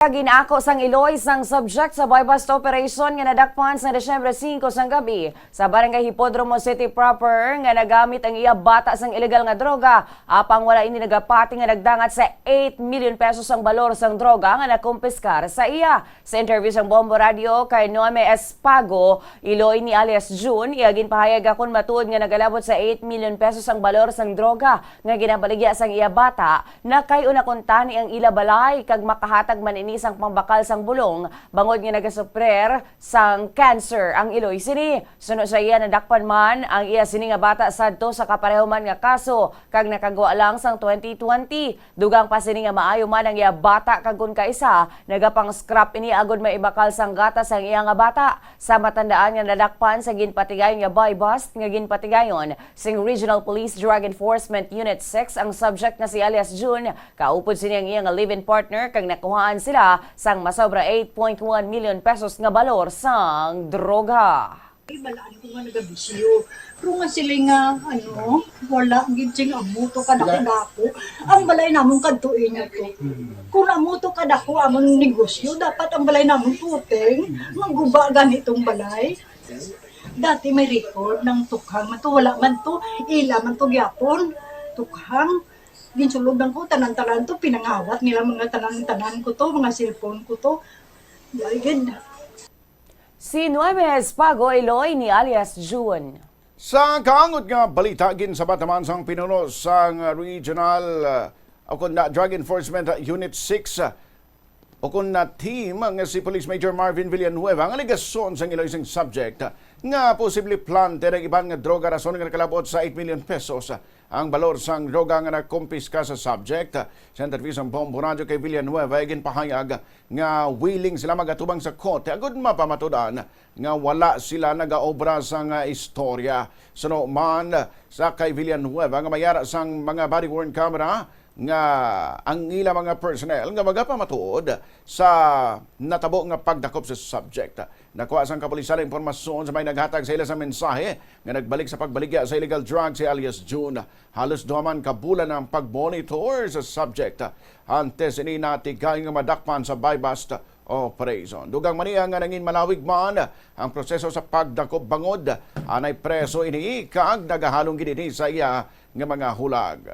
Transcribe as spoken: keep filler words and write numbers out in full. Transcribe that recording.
Ginako sang Iloy sang subject sa buy-bust operation nga nadakpan sa Disyembre singko sang gabi sa Barangay Hipodromo City proper nga nagamit ang iya bata sang illegal nga droga, apang wala ini nagapati nga nagdangat sa eight million pesos ang balor sang droga nga nakumpiskar sa iya. Sa interview sang Bombo Radio kay Noeme Espago, Iloy ni alias June, iya ginpahayag nga kon matuod nga nagalabot sa eight million pesos ang balor sang droga nga ginabaligya sang iya bata, nakay-una kuntani ang ila balay kag makahatag man ini sang pangbakal sang bulong bangod nga nagasuprir sang cancer ang Iloy sini. Suno sa iya, nadakpan man ang iya sini nga bata sadto sa kapareho man nga kaso kag nakagwa lang sang twenty twenty. Dugang pa sini nga maayo man ang iya bata kag kon kaisa, nagapang-scrap ini agod maibakal sang gatas ang iya nga bata. Sa matandaan nga nadakpan sa ginpatigayon nga buy-bust nga ginpatigayon sing Regional Police Drug Enforcement Unit six ang subject nga si alias June, kaupod sini ang iya nga live-in partner kag nakuhaan sila sang masobra eight point one million pesos nga balor sang droga. Ay, balaan ko nga nagabisyo. Pero nga sila nga, ano, wala gid sing amo to kadako-dako. Ang balay namon kadto inyo to. Kung amo to kadako amon negosyo, dapat ang balay namon puting, maguba gani tong balay. Dati may record ng tukhang man to, wala man to, ila man to gyapon. Tukhang, ginsulod lang ko, tanan-tanan to, pinangawat nila mga tanan-tanan ko to, mga cellphone ko to. Ay, gid. Si Nueves Pago Iloy ni alias June. Sa kaangot nga balita, ginsabat naman sang pinuno sang Regional, uh, o kun na Drug Enforcement Unit six, uh, o kun na team nga si Police Major Marvin Villanueva ang alegasyon sang Iloy sing subject nga posible planter ang iban nga droga rason nga nakalabot sa eight million pesos ang balor sang droga nga nakumpiska sa subject. Sa interview sang Bombo Radyo kay Villanueva, ginpahayag nga willing sila magatubang sa korte agud mapamatud-an nga wala sila nagaobra sang istorya. Suno man sa kay Villanueva nga may ara sang mga body-worn camera nga ang ila mga personnel nga magapamatuod sa natabo nga pagdakop sa subject. Nakuha sang kapulisan ang impormasyon sa may naghatag sa ila sa mensahe nga nagbalik sa pagbaligya sa illegal drugs si alias June. Halos duha man ka bulan ang pagmonitor sa subject antes ini natigayon nga madakpan sa buy-bust operation. Dugang man niya nga nangin malawig man ang proseso sa pagdakop bangod anay preso ini kag nagahalong gid ini sa iya nga mga hulag.